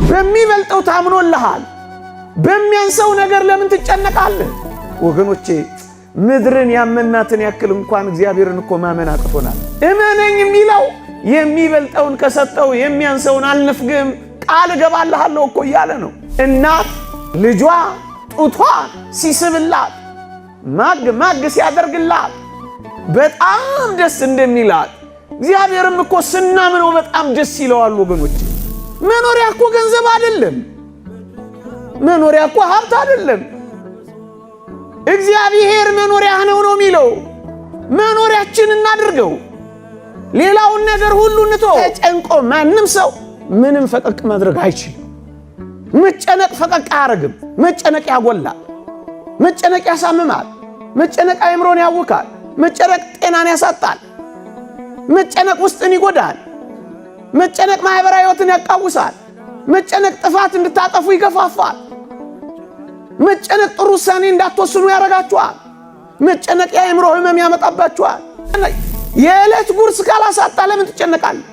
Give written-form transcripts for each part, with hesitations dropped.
በሚበልጠው ታምኖልሃል። በሚያንሰው ነገር ለምን ትጨነቃለህ? ወገኖቼ ምድርን ያመናትን ያክል እንኳን እግዚአብሔርን እኮ ማመን አቅቶናል። እመነኝ የሚለው የሚበልጠውን ከሰጠው የሚያንሰውን አልነፍግም ቃል እገባልሃለሁ እኮ እያለ ነው። እናት ልጇ ጡቷ ሲስብላት ማግ ማግ ሲያደርግላት በጣም ደስ እንደሚላት እግዚአብሔርም እኮ ስናምነው በጣም ደስ ይለዋል። ወገኖች መኖሪያ እኮ ገንዘብ አይደለም። መኖሪያ እኮ ሀብት አይደለም። እግዚአብሔር መኖሪያህ ነው ነው የሚለው። መኖሪያችን እናድርገው። ሌላውን ነገር ሁሉ እንቶ ተጨንቆ ማንም ሰው ምንም ፈቀቅ ማድረግ አይችልም። መጨነቅ ፈቀቅ አያረግም። መጨነቅ ያጎላል። መጨነቅ ያሳምማል። መጨነቅ አእምሮን ያውካል። መጨነቅ ጤናን ያሳጣል። መጨነቅ ውስጥን ይጎዳል። መጨነቅ ማኅበራዊ ሕይወትን ያቃውሳል። መጨነቅ ጥፋት እንድታጠፉ ይገፋፋል። መጨነቅ ጥሩ ውሳኔ እንዳትወስኑ ያደርጋችኋል። መጨነቅ የአእምሮ ህመም ያመጣባችኋል። የዕለት ጉርስ ካላሳጣ ለምን ትጨነቃለህ?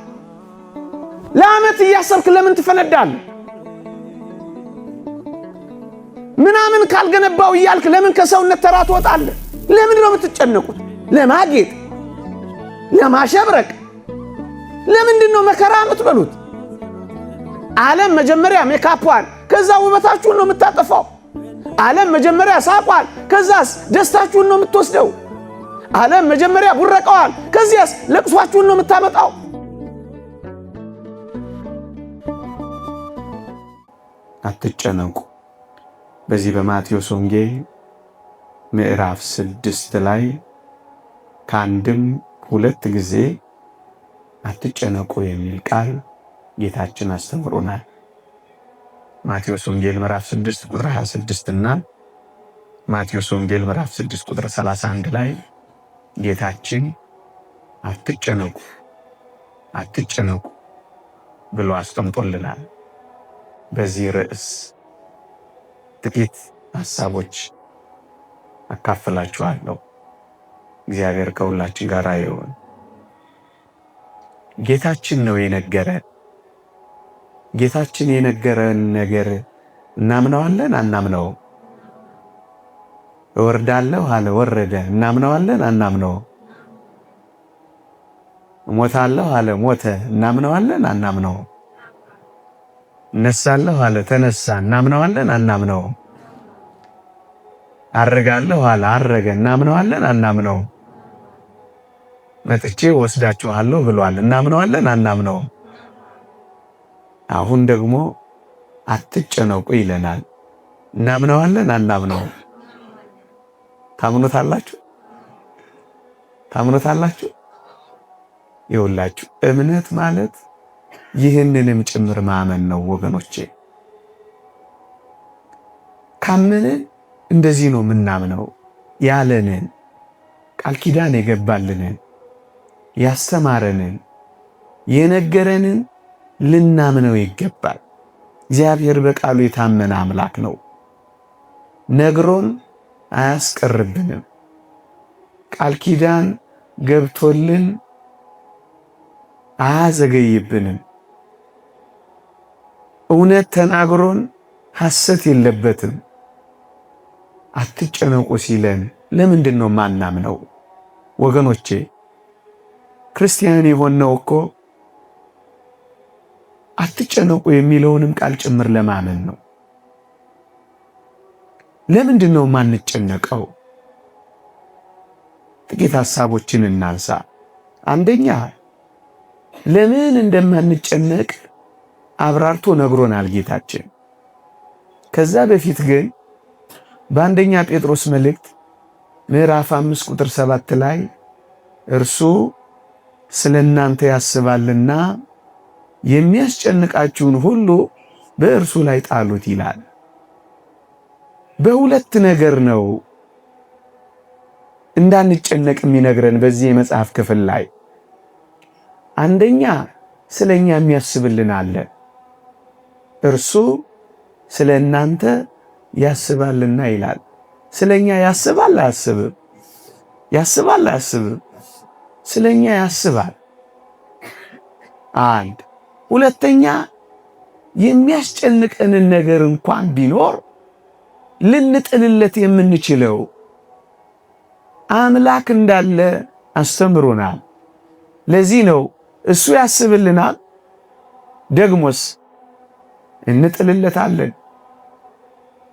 ለዓመት እያሰብክ ለምን ትፈነዳለህ? ምናምን ካልገነባው እያልክ ለምን ከሰውነት ተራ ትወጣለህ? ለምንድን ነው የምትጨነቁት? ለማጌጥ ለማሸብረቅ ለምንድን ነው መከራ የምትበሉት? ዓለም መጀመሪያ ሜካፏን ከዛ ውበታችሁን ነው የምታጠፋው። ዓለም መጀመሪያ ሳቋል፣ ከዛስ ደስታችሁን ነው የምትወስደው። ዓለም መጀመሪያ ቡረቀዋል፣ ከዚያስ ለቅሷችሁን ነው የምታመጣው። አትጨነቁ። በዚህ በማቴዎስ ወንጌል ምዕራፍ 6 ላይ ከአንድም ሁለት ጊዜ አትጨነቁ የሚል ቃል ጌታችን አስተምሮናል። ማቴዎስ ወንጌል ምዕራፍ 6 ቁጥር 26 እና ማቴዎስ ወንጌል ምዕራፍ 6 ቁጥር 31 ላይ ጌታችን አትጨነቁ አትጨነቁ ብሎ አስቀምጦልናል። በዚህ ርዕስ ጥቂት ሀሳቦች አካፍላችኋለሁ። እግዚአብሔር ከሁላችን ጋር ይሁን። ጌታችን ነው የነገረን። ጌታችን የነገረን ነገር እናምነዋለን አናምነውም? እወርዳለሁ አለ፣ ወረደ። እናምነዋለን አናምነውም? እሞታለሁ አለ፣ ሞተ። እናምነዋለን አናምነውም? እነሳለሁ አለ፣ ተነሳ። እናምነዋለን አናምነውም? አርጋለሁ አለ፣ አረገ። እናምነዋለን አናምነውም? መጥቼ ወስዳችኋለሁ ብሏል። እናምነዋለን አናምነውም? አሁን ደግሞ አትጨነቁ ይለናል። እናምነዋለን አናምነውም? ታምኖታላችሁ? ታምኖታላችሁ? ይኸውላችሁ እምነት ማለት ይህንንም ጭምር ማመን ነው ወገኖቼ። ካመንን እንደዚህ ነው የምናምነው። ያለንን ቃል ኪዳን የገባልንን ያስተማረንን የነገረንን ልናምነው ይገባል። እግዚአብሔር በቃሉ የታመነ አምላክ ነው። ነግሮን አያስቀርብንም። ቃል ኪዳን ገብቶልን አያዘገይብንም። እውነት ተናግሮን ሐሰት የለበትም። አትጨነቁ ሲለን ለምንድን ነው ማናምነው? ወገኖቼ ክርስቲያን የሆነው እኮ አትጨነቁ የሚለውንም ቃል ጭምር ለማመን ነው። ለምንድን ነው የማንጨነቀው? ጥቂት ሐሳቦችን እናንሳ። አንደኛ ለምን እንደማንጨነቅ አብራርቶ ነግሮናል ጌታችን። ከዛ በፊት ግን በአንደኛ ጴጥሮስ መልእክት ምዕራፍ 5 ቁጥር 7 ላይ እርሱ ስለ እናንተ ያስባልና የሚያስጨንቃችሁን ሁሉ በእርሱ ላይ ጣሉት ይላል። በሁለት ነገር ነው እንዳንጨነቅ የሚነግረን በዚህ የመጽሐፍ ክፍል ላይ። አንደኛ ስለኛ የሚያስብልን አለ። እርሱ ስለ እናንተ ያስባልና ይላል። ስለኛ ያስባል አያስብም? ያስባል አያስብም? ስለኛ ያስባል። አንድ ሁለተኛ የሚያስጨንቀንን ነገር እንኳን ቢኖር ልንጥልለት የምንችለው አምላክ እንዳለ አስተምሮናል። ለዚህ ነው እሱ ያስብልናል፣ ደግሞስ እንጥልለታለን።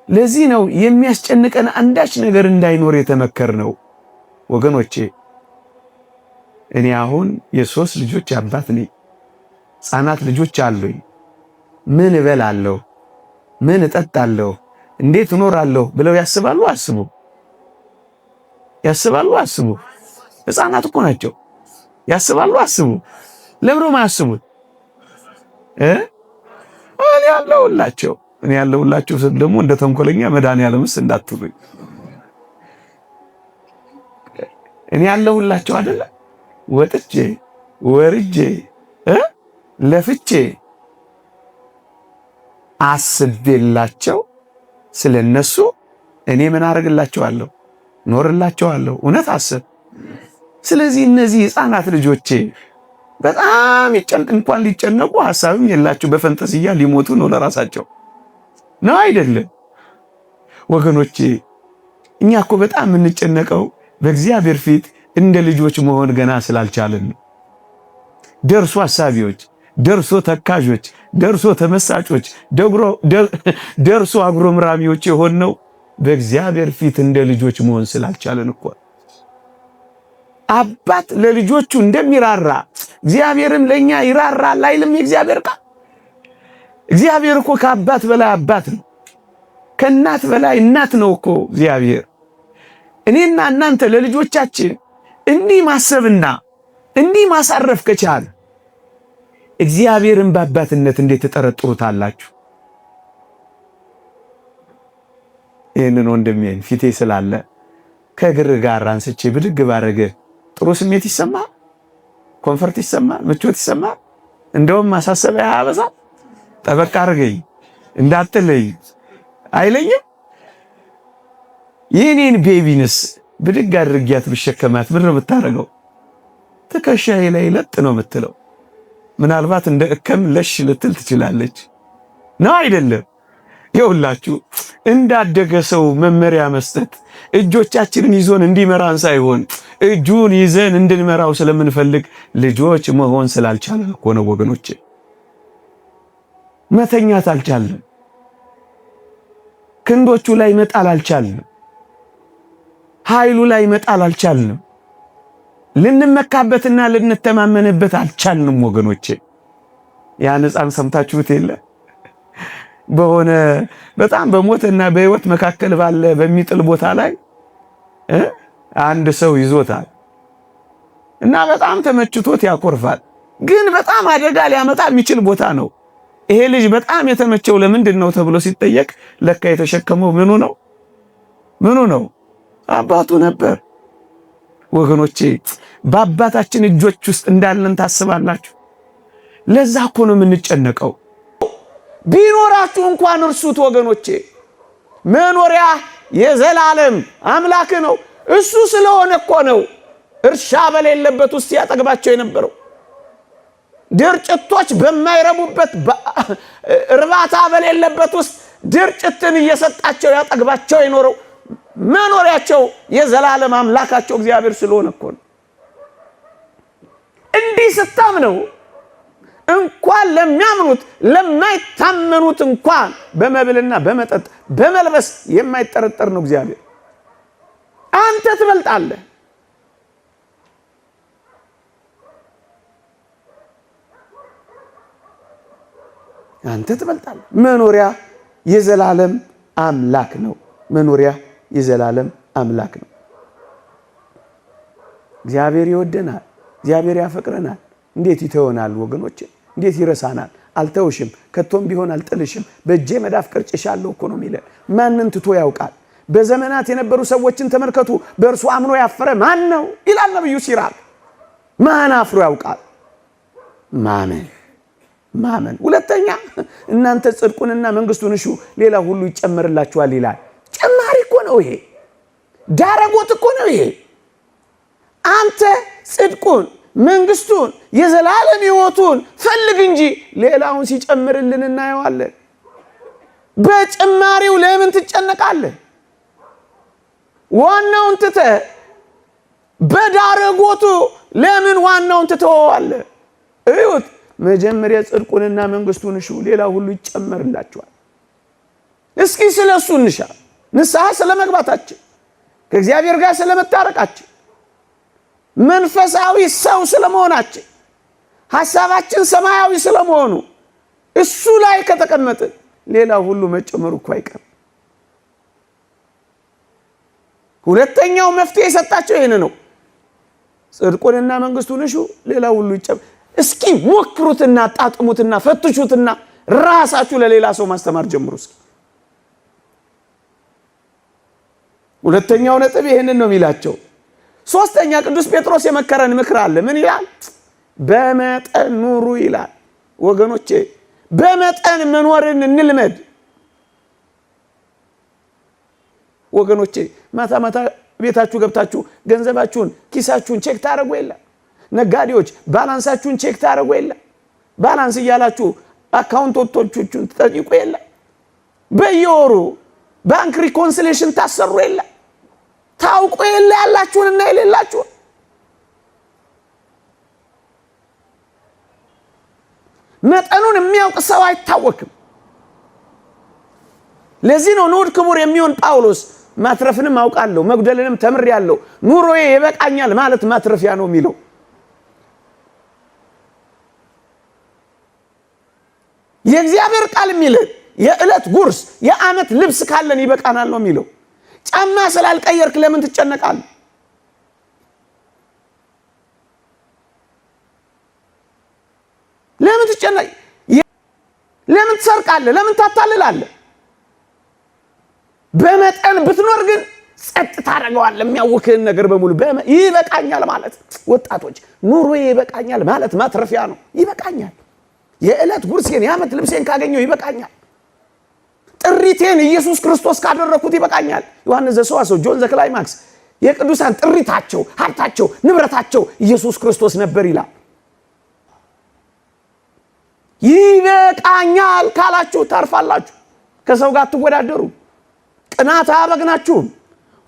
ለዚህ ነው የሚያስጨንቀን አንዳች ነገር እንዳይኖር የተመከርነው። ወገኖቼ እኔ አሁን የ3 ልጆች አባት ነኝ። ሕፃናት ልጆች አሉኝ። ምን እበላለሁ? ምን እጠጣለሁ? እንዴት እኖራለሁ ብለው ያስባሉ? አስቡ ያስባሉ? አስቡ። ሕፃናት እኮ ናቸው። ያስባሉ? አስቡ። ለምን ነው የማያስቡት? እኔ ያለሁላቸው እኔ ያለሁላቸው ስል ደግሞ እንደ ተንኮለኛ መድኃኒዓለምስ እንዳትሉኝ። እኔ ያለሁላቸው አይደለ? ወጥቼ ወርጄ ለፍቼ አስቤላቸው ስለነሱ እኔ ምን አደርግላቸዋለሁ? ኖርላቸዋለሁ። እውነት አስብ። ስለዚህ እነዚህ ህፃናት ልጆቼ በጣም እንኳን ሊጨነቁ ሀሳብም የላቸው። በፈንጠዝያ ሊሞቱ ነው ለራሳቸው ነው አይደለም? ወገኖቼ እኛ እኮ በጣም የምንጨነቀው በእግዚአብሔር ፊት እንደ ልጆች መሆን ገና ስላልቻልን ነው። ደርሶ አሳቢዎች፣ ደርሶ ተካዦች፣ ደርሶ ተመሳጮች፣ ደርሶ አጉረምራሚዎች የሆንነው በእግዚአብሔር ፊት እንደ ልጆች መሆን ስላልቻልን እኮ። አባት ለልጆቹ እንደሚራራ እግዚአብሔርም ለኛ ይራራል አይልም የእግዚአብሔር ቃል? እግዚአብሔር እኮ ከአባት በላይ አባት ነው። ከእናት በላይ እናት ነው እኮ እግዚአብሔር። እኔና እናንተ ለልጆቻችን እንዲህ ማሰብና እንዲህ ማሳረፍ ከቻለ እግዚአብሔርን በአባትነት እንዴት ትጠረጥሩታላችሁ? ይህንን ወንድሜን ፊቴ ስላለ ከእግር ጋር አንስቼ ብድግ ባረገ ጥሩ ስሜት ይሰማል? Comfort ይሰማል? ምቾት ይሰማል? እንደውም ማሳሰቢያ ያበዛል። ጠበቅ አድርገኝ እንዳትለይ አይለኝም። የኔን baby ንስ ብድግ አድርጊያት ብሸከማት ምን ነው የምታደርገው? ትከሻዬ ላይ ለጥ ነው የምትለው። ምናልባት እንደ እከም ለሽ ልትል ትችላለች። ነው አይደለም? ይኸውላችሁ እንዳደገ ሰው መመሪያ መስጠት እጆቻችንን ይዞን እንዲመራን ሳይሆን እጁን ይዘን እንድንመራው ስለምንፈልግ ልጆች መሆን ስላልቻለን እኮ ነው ወገኖቼ። መተኛት አልቻልንም። ክንዶቹ ላይ መጣል አልቻልንም። ኃይሉ ላይ መጣል አልቻልንም። ልንመካበትና ልንተማመንበት አልቻልንም ወገኖቼ። ያን ሕፃን ሰምታችሁት የለ በሆነ በጣም በሞትና በሕይወት መካከል ባለ በሚጥል ቦታ ላይ አንድ ሰው ይዞታል እና በጣም ተመችቶት ያኮርፋል። ግን በጣም አደጋ ሊያመጣ የሚችል ቦታ ነው። ይሄ ልጅ በጣም የተመቸው ለምንድን ነው ተብሎ ሲጠየቅ ለካ የተሸከመው ምኑ ነው? ምኑ ነው? አባቱ ነበር። ወገኖቼ በአባታችን እጆች ውስጥ እንዳለን ታስባላችሁ? ለዛ እኮ ነው የምንጨነቀው። ቢኖራችሁ እንኳን እርሱት ወገኖቼ። መኖሪያ የዘላለም አምላክ ነው። እሱ ስለሆነ እኮ ነው እርሻ በሌለበት ውስጥ ያጠግባቸው የነበረው። ድርጭቶች በማይረቡበት እርባታ በሌለበት ውስጥ ድርጭትን እየሰጣቸው ያጠግባቸው የኖረው መኖሪያቸው የዘላለም አምላካቸው እግዚአብሔር ስለሆነ እኮ ነው። እንዲህ ስታምነው እንኳን ለሚያምኑት ለማይታመኑት እንኳን በመብልና በመጠጥ በመልበስ የማይጠረጠር ነው እግዚአብሔር። አንተ ትበልጣለህ። አንተ ትበልጣለህ። መኖሪያ የዘላለም አምላክ ነው። መኖሪያ የዘላለም አምላክ ነው። እግዚአብሔር ይወደናል። እግዚአብሔር ያፈቅረናል። እንዴት ይተወናል ወገኖች? እንዴት ይረሳናል? አልተውሽም፣ ከቶም ቢሆን አልጥልሽም፣ በእጄ መዳፍ ቀርጬሻለሁ እኮ ነው የሚለን። ማንን ትቶ ያውቃል? በዘመናት የነበሩ ሰዎችን ተመልከቱ። በእርሱ አምኖ ያፈረ ማን ነው ይላል ነብዩ ሲራክ። ማን አፍሮ ያውቃል? ማመን ማመን። ሁለተኛ እናንተ ጽድቁንና መንግስቱን እሹ፣ ሌላ ሁሉ ይጨመርላችኋል ይላል። ጨማሪ እኮ ነው ይሄ፣ ዳረጎት እኮ ነው ይሄ። አንተ ጽድቁን መንግስቱን የዘላለም ሕይወቱን ፈልግ እንጂ ሌላውን ሲጨምርልን እናየዋለን። በጭማሪው ለምን ትጨነቃለህ? ዋናውን ትተህ በዳረጎቱ ለምን ዋናውን ትተወዋለህ? እዩት። መጀመሪያ ጽድቁንና መንግስቱን እሹ፣ ሌላ ሁሉ ይጨመርላችኋል። እስኪ ስለ እሱ እንሻ። ንስሐ ስለመግባታችን፣ ከእግዚአብሔር ጋር ስለመታረቃችን፣ መንፈሳዊ ሰው ስለመሆናችን፣ ሐሳባችን ሰማያዊ ስለመሆኑ እሱ ላይ ከተቀመጥን ሌላ ሁሉ መጨመሩ እኮ አይቀርም። ሁለተኛው መፍትሄ የሰጣቸው ይህን ነው። ጽድቁንና መንግስቱን እሹ፣ ሌላ ሁሉ ይጨመር። እስኪ ሞክሩትና ጣጥሙትና ፈትሹትና ራሳችሁ ለሌላ ሰው ማስተማር ጀምሩ። እስኪ ሁለተኛው ነጥብ ይህንን ነው የሚላቸው። ሶስተኛ ቅዱስ ጴጥሮስ የመከረን ምክር አለ። ምን ይላል? በመጠን ኑሩ ይላል። ወገኖቼ በመጠን መኖርን እንልመድ። ወገኖቼ ማታ ማታ ቤታችሁ ገብታችሁ ገንዘባችሁን ኪሳችሁን check ታደርጉ የለ? ነጋዴዎች balance ኣችሁን check ታደርጉ የለ? balance እያላችሁ accountant ኦቻችሁን ትጠይቁ የለ? በየወሩ bank reconciliation ታሰሩ የለ? ታውቁ የለ ያላችሁንና የሌላችሁን? መጠኑን የሚያውቅ ሰው አይታወክም። ለዚህ ነው ንዑድ ክቡር የሚሆን ጳውሎስ ማትረፍንም አውቃለሁ መጉደልንም ተምሬአለሁ፣ ኑሮዬ ይበቃኛል ማለት ማትረፊያ ነው የሚለው። የእግዚአብሔር ቃል የሚልህ የዕለት ጉርስ የዓመት ልብስ ካለን ይበቃናል ነው የሚለው። ጫማ ስላልቀየርክ ለምን ትጨነቃለህ? ለምን ትጨነቅ? ለምን ትሰርቃለህ? ለምን ታታልላለህ? በመጠን ብትኖር ግን ጸጥ ታደርገዋለህ። የሚያውክህን ነገር በሙሉ ይበቃኛል ማለት ወጣቶች፣ ኑሮዬ ይበቃኛል ማለት ማትረፊያ ነው። ይበቃኛል፣ የዕለት ጉርሴን የዓመት ልብሴን ካገኘው ይበቃኛል። ጥሪቴን ኢየሱስ ክርስቶስ ካደረኩት ይበቃኛል። ዮሐንስ ዘሰዋስው፣ John the Climax የቅዱሳን ጥሪታቸው፣ ሀብታቸው፣ ንብረታቸው ኢየሱስ ክርስቶስ ነበር ይላል። ይበቃኛል ካላችሁ ታርፋላችሁ። ከሰው ጋር አትወዳደሩ። ቅናት አያበግናችሁም።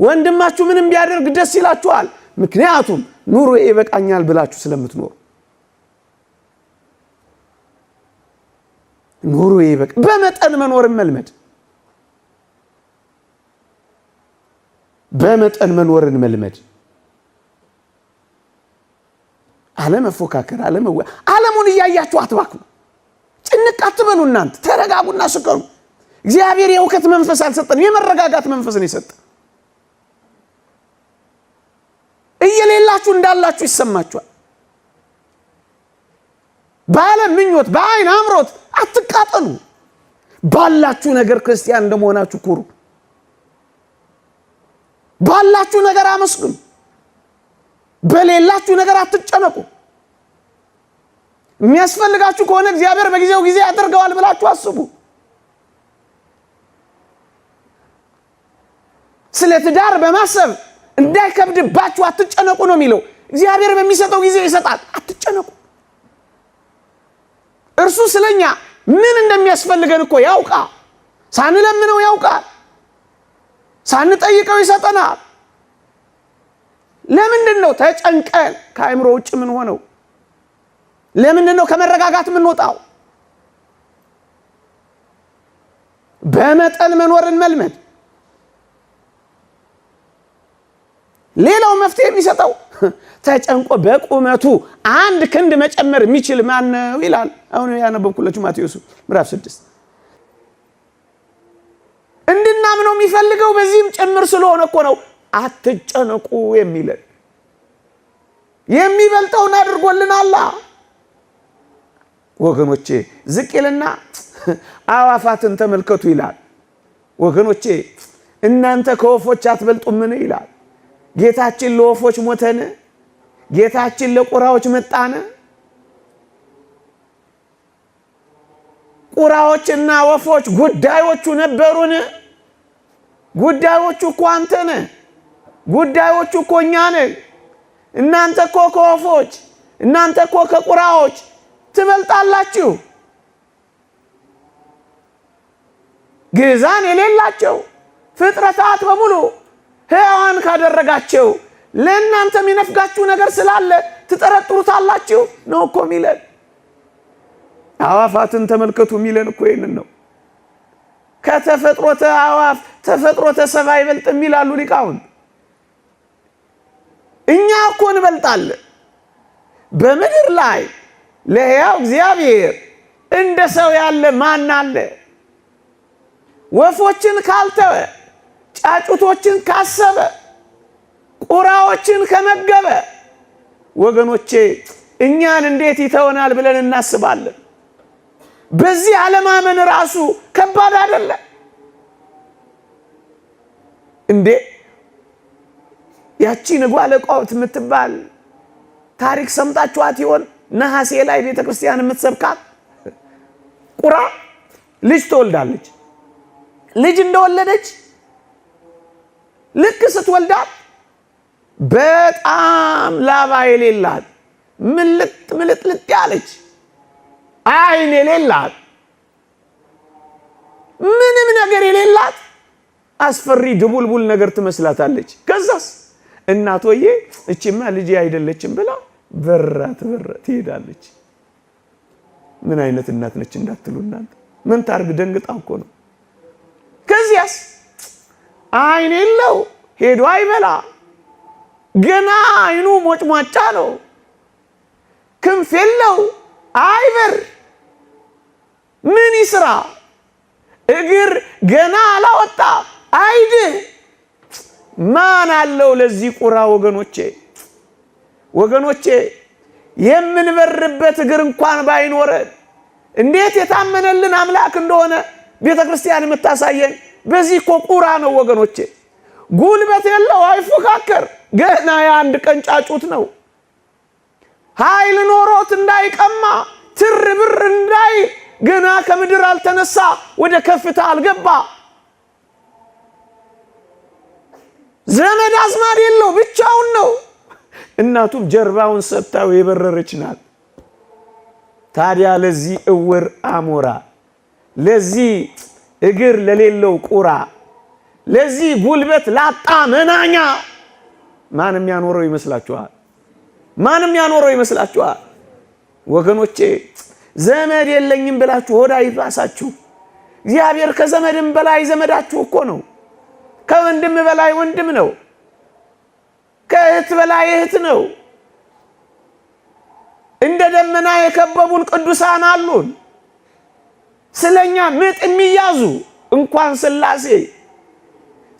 ወንድማችሁ ምንም ቢያደርግ ደስ ይላችኋል። ምክንያቱም ኑሮ ይበቃኛል ብላችሁ ስለምትኖሩ። ኑሮ ይበቃ በመጠን መኖርን መልመድ በመጠን መኖርን መልመድ፣ አለመፎካከር፣ ዓለሙን እያያችሁ አትባክኑ። ጭንቅ አትበሉ። እናንተ ተረጋጉና ስከኑ። እግዚአብሔር የእውከት መንፈስ አልሰጠንም፣ የመረጋጋት መንፈስ ነው የሰጠን። እየሌላችሁ እንዳላችሁ ይሰማችኋል። በዓለም ምኞት፣ በአይን አምሮት አትቃጠሉ። ባላችሁ ነገር ክርስቲያን እንደመሆናችሁ ኩሩ። ባላችሁ ነገር አመስግኑ። በሌላችሁ ነገር አትጨነቁ። የሚያስፈልጋችሁ ከሆነ እግዚአብሔር በጊዜው ጊዜ ያደርገዋል ብላችሁ አስቡ። ስለ ትዳር በማሰብ እንዳይከብድባችሁ አትጨነቁ ነው የሚለው። እግዚአብሔር በሚሰጠው ጊዜ ይሰጣል። አትጨነቁ። እርሱ ስለኛ ምን እንደሚያስፈልገን እኮ ያውቃል። ሳንለምነው ያውቃል። ሳንጠይቀው ይሰጠናል። ለምንድን ነው ተጨንቀን ከአእምሮ ውጭ ምን ሆነው? ለምንድን ነው ከመረጋጋት የምንወጣው? በመጠን መኖርን መልመድ። ሌላው መፍትሄ የሚሰጠው ተጨንቆ በቁመቱ አንድ ክንድ መጨመር የሚችል ማን ነው ይላል። አሁን ያነበብኩላችሁ ማቴዎስ ምዕራፍ 6 እንድናምነው የሚፈልገው በዚህም ጭምር ስለሆነ እኮ ነው አትጨነቁ የሚለን። የሚበልጠውን አድርጎልናል። ወገኖቼ ዝቅ ይልና አዕዋፋትን ተመልከቱ ይላል። ወገኖቼ እናንተ ከወፎች አትበልጡምን ይላል። ጌታችን ለወፎች ሞተን? ጌታችን ለቁራዎች መጣን? ቁራዎችና ወፎች ጉዳዮቹ ነበሩን? ጉዳዮቹ እኮ አንተ ነህ። ጉዳዮቹ እኮ እኛ ነን። እናንተ እኮ ከወፎች እናንተ እኮ ከቁራዎች ትበልጣላችሁ። ግዛን የሌላቸው ፍጥረታት በሙሉ ሕያዋን ካደረጋቸው ለእናንተ የሚነፍጋችሁ ነገር ስላለ ትጠረጥሩታላችሁ ነው እኮ የሚለን። አዋፋትን ተመልከቱ የሚለን እኮ ይህንን ነው። ከተፈጥሮተ አዋፍ ተፈጥሮተ ሰብእ አይበልጥም ይላሉ ሊቃውንት። እኛ እኮ እንበልጣለን። በምድር ላይ ለሕያው እግዚአብሔር እንደ ሰው ያለ ማን አለ? ወፎችን ካልተወ፣ ጫጩቶችን ካሰበ፣ ቁራዎችን ከመገበ፣ ወገኖቼ እኛን እንዴት ይተወናል ብለን እናስባለን። በዚህ አለማመን ራሱ ከባድ አይደለ እንዴ? ያቺ ንጓለ ቋውት የምትባል ታሪክ ሰምታችኋት ይሆን? ነሐሴ ላይ ቤተ ክርስቲያን የምትሰብካት ቁራ ልጅ ትወልዳለች። ልጅ እንደወለደች ልክ ስትወልዳት በጣም ላባ የሌላት ምልጥ ምልጥልጥ ያለች ዓይን የሌላት ምንም ነገር የሌላት አስፈሪ ድቡልቡል ነገር ትመስላታለች። ከዛስ እናቶዬ እቺማ ልጄ አይደለችም ብላ በራ ትበራ ትሄዳለች። ምን አይነት እናት ነች እንዳትሉ እናንተ ምን ታርግ፣ ደንግጣ እኮ ነው። ከዚያስ ዓይን የለው ሄዶ አይበላ፣ ገና ዓይኑ ሞጭሟጫ ነው። ክንፍ የለው አይበር፣ ምን ይስራ? እግር ገና አላወጣ አይድህ። ማን አለው ለዚህ ቁራ? ወገኖቼ ወገኖቼ የምንበርበት እግር እንኳን ባይኖረን እንዴት የታመነልን አምላክ እንደሆነ ቤተ ክርስቲያን የምታሳየን በዚህ እኮ ቁራ ነው ወገኖቼ። ጉልበት የለው አይፎካከር፣ ገና የአንድ ቀን ጫጩት ነው። ኃይል ኖሮት እንዳይቀማ ትር ብር እንዳይ ገና ከምድር አልተነሳ፣ ወደ ከፍታ አልገባ። ዘመድ አዝማድ የለው፣ ብቻውን ነው። እናቱም ጀርባውን ሰጥታው የበረረች ናት። ታዲያ ለዚህ እውር አሞራ፣ ለዚህ እግር ለሌለው ቁራ፣ ለዚህ ጉልበት ላጣ መናኛ ማንም ያኖረው ይመስላችኋል? ማንም ያኖረው ይመስላችኋል? ወገኖቼ ዘመድ የለኝም ብላችሁ ሆዳ ይባሳችሁ። እግዚአብሔር ከዘመድም በላይ ዘመዳችሁ እኮ ነው። ከወንድም በላይ ወንድም ነው። ከእህት በላይ እህት ነው። እንደ ደመና የከበቡን ቅዱሳን አሉን። ስለኛ ምጥ የሚያዙ እንኳን ሥላሴ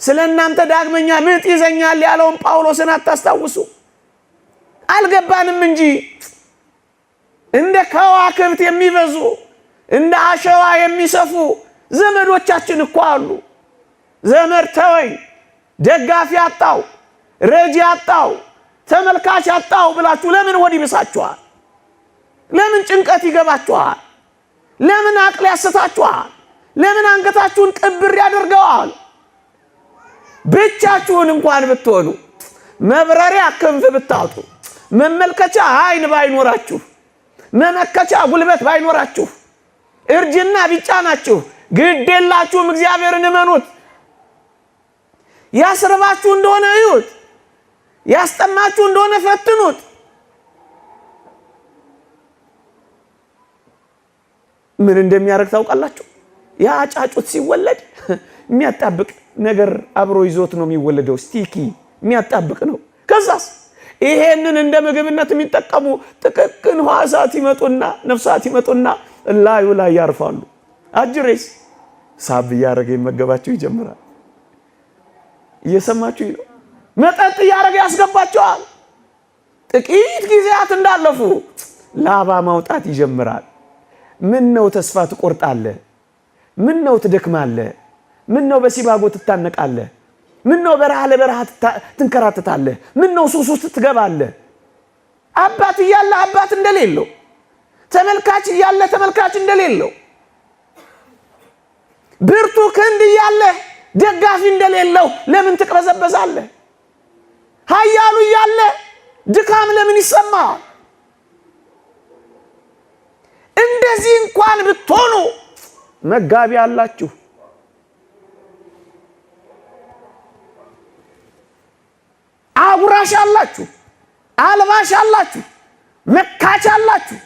ስለ እናንተ ዳግመኛ ምጥ ይዘኛል ያለውን ጳውሎስን አታስታውሱ? አልገባንም እንጂ እንደ ከዋክብት የሚበዙ እንደ አሸዋ የሚሰፉ ዘመዶቻችን እኮ አሉ። ዘመድ ተወኝ፣ ደጋፊ አጣው፣ ረጂ አጣው፣ ተመልካች አጣው ብላችሁ ለምን ሆድ ይብሳችኋል? ለምን ጭንቀት ይገባችኋል? ለምን አቅል ያስታችኋል? ለምን አንገታችሁን ቅብር ያደርገዋል? ብቻችሁን እንኳን ብትሆኑ መብረሪያ ክንፍ ብታጡ፣ መመልከቻ ዓይን ባይኖራችሁ፣ መመከቻ ጉልበት ባይኖራችሁ፣ እርጅና ቢጫናችሁ፣ ግድ የላችሁም። እግዚአብሔርን እመኑት። ያስርባችሁ እንደሆነ እዩት። ያስጠማችሁ እንደሆነ ፈትኑት። ምን እንደሚያደርግ ታውቃላችሁ? ያ ጫጩት ሲወለድ የሚያጣብቅ ነገር አብሮ ይዞት ነው የሚወለደው። sticky የሚያጣብቅ ነው። ከዛስ ይሄንን እንደ ምግብነት የሚጠቀሙ ጥቅቅን ሕዋሳት ይመጡና ነፍሳት ይመጡና ላዩ ላይ ያርፋሉ። አጅሬስ ሳብ እያደረገ ይመገባቸው ይጀምራል። እየሰማችሁ ነው። መጠጥ እያደረገ ያስገባቸዋል። ጥቂት ጊዜያት እንዳለፉ ላባ ማውጣት ይጀምራል። ምን ነው ተስፋ ትቆርጣለህ? ምን ነው ትደክማለህ? ምን ነው በሲባጎ ትታነቃለህ? ምን ነው በረሃ ለበረሃ ትንከራተታለህ? ምን ነው ሱስ ውስጥ ትገባለህ? አባት እያለ አባት እንደሌለው፣ ተመልካች እያለ ተመልካች እንደሌለው፣ ብርቱ ክንድ እያለ ደጋፊ እንደሌለው ለምን ትቅበዘበዛለህ? ኃያሉ እያለ ድካም ለምን ይሰማል? እንደዚህ እንኳን ብትሆኑ መጋቢ አላችሁ። አጉራሽ አላችሁ፣ አልባሽ አላችሁ፣ መካች አላችሁ።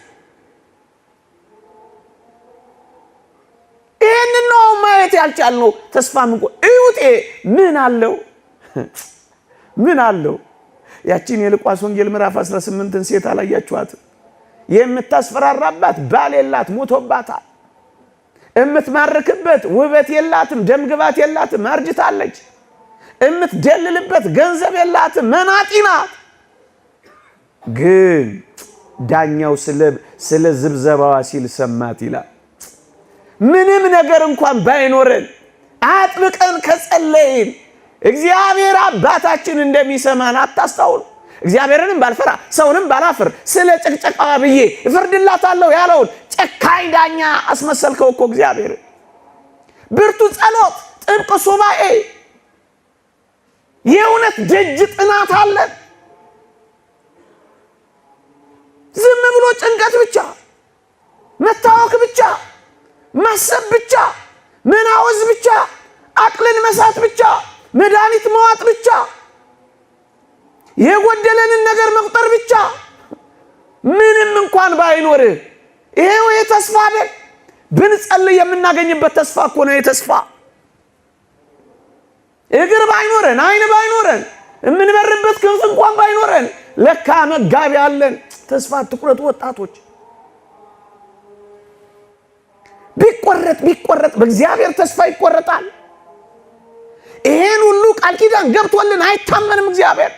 ይህንን ነው ማየት ያልቻልነው። ተስፋ ምንቆ እዩት። ምን አለው? ምን አለው? ያቺን የሉቃስ ወንጌል ምዕራፍ 18ን ሴት አላያችኋትም? የምታስፈራራባት ባል የላት፣ ሞቶባታል። የምትማርክበት ውበት የላትም፣ ደምግባት የላትም፣ አርጅታለች። የምትደልልበት ገንዘብ የላትም፣ መናጢ ናት። ግን ዳኛው ስለ ዝብዘባዋ ሲል ሰማት ይላል። ምንም ነገር እንኳን ባይኖረን አጥብቀን ከጸለይን እግዚአብሔር አባታችን እንደሚሰማን አታስታውሉ። እግዚአብሔርንም ባልፈራ ሰውንም ባላፍር ስለ ጭቅጨቃዋ ብዬ እፈርድላታለሁ ያለውን ጨካኝ ዳኛ አስመሰልከው እኮ እግዚአብሔር። ብርቱ ጸሎት፣ ጥብቅ ሱባኤ፣ የእውነት ደጅ ጥናት አለን። ዝም ብሎ ጭንቀት ብቻ፣ መታወክ ብቻ፣ ማሰብ ብቻ፣ መናወዝ ብቻ፣ አቅልን መሳት ብቻ፣ መድኃኒት መዋጥ ብቻ፣ የጎደለንን ነገር መቁጠር ብቻ፣ ምንም እንኳን ባይኖርህ ይሄው የተስፋ አይደል? ብንጸልይ የምናገኝበት ተስፋ እኮ ነው። የተስፋ እግር ባይኖረን አይን ባይኖረን የምንበርበት ክንፍ እንኳን ባይኖረን ለካ መጋቢ አለን። ተስፋ አትቁረጡ ወጣቶች። ቢቆረጥ ቢቆረጥ በእግዚአብሔር ተስፋ ይቆረጣል። ይሄን ሁሉ ቃል ኪዳን ገብቶልን አይታመንም እግዚአብሔር።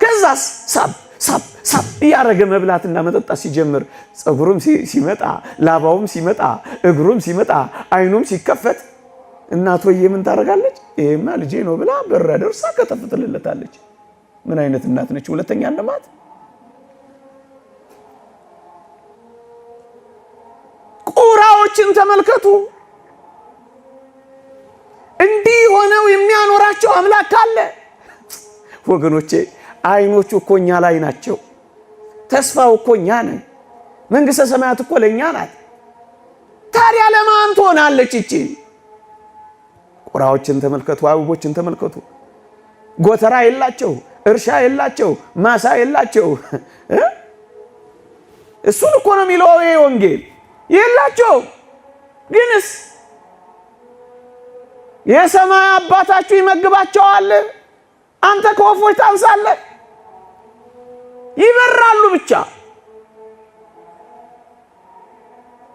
ከዛስ ሳብ ሳብ ሳብ እያደረገ መብላትና መጠጣት ሲጀምር ፀጉሩም ሲመጣ ላባውም ሲመጣ እግሩም ሲመጣ አይኑም ሲከፈት እናትዬ ምን ታደርጋለች? ይሄማ ልጄ ነው ብላ በራ ደርሳ ከተፍ ትልለታለች። ምን አይነት እናት ነች? ሁለተኛ እንደማት ቁራዎችን ተመልከቱ። እንዲህ ሆነው የሚያኖራቸው አምላክ አለ። ወገኖቼ አይኖቹ እኮ እኛ ላይ ናቸው። ተስፋው እኮ እኛ ነን። መንግሥተ ሰማያት እኮ ለእኛ ናት። ታዲያ ለማን ትሆናለች እቺ? ቁራዎችን ተመልከቱ፣ አበቦችን ተመልከቱ። ጎተራ የላቸው፣ እርሻ የላቸው፣ ማሳ የላቸው። እሱን እኮ ነው የሚለው ይሄ ወንጌል። የላቸው ግንስ የሰማይ አባታችሁ ይመግባቸዋል። አንተ ከወፎች ታንሳለህ። ይበራሉ ብቻ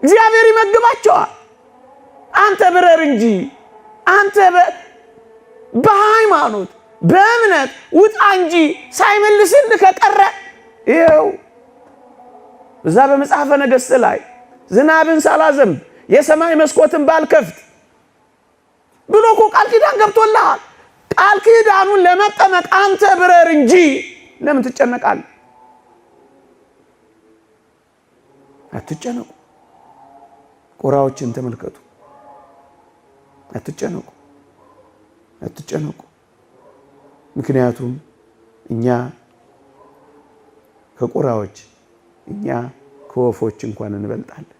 እግዚአብሔር ይመግባቸዋል። አንተ ብረር እንጂ አንተ በሃይማኖት በእምነት ውጣ እንጂ ሳይመልስልህ ከቀረ ይኸው እዛ በመጽሐፈ ነገሥት ላይ ዝናብን ሳላዘንብ የሰማይ መስኮትን ባልከፍት ብሎ እኮ ቃል ኪዳን ገብቶልሃል። ቃል ኪዳኑን ለመጠመቅ አንተ ብረር እንጂ ለምን ትጨነቃለህ? አትጨነቁ። ቁራዎችን ተመልከቱ። አትጨነቁ፣ አትጨነቁ። ምክንያቱም እኛ ከቁራዎች እኛ ከወፎች እንኳን እንበልጣለን።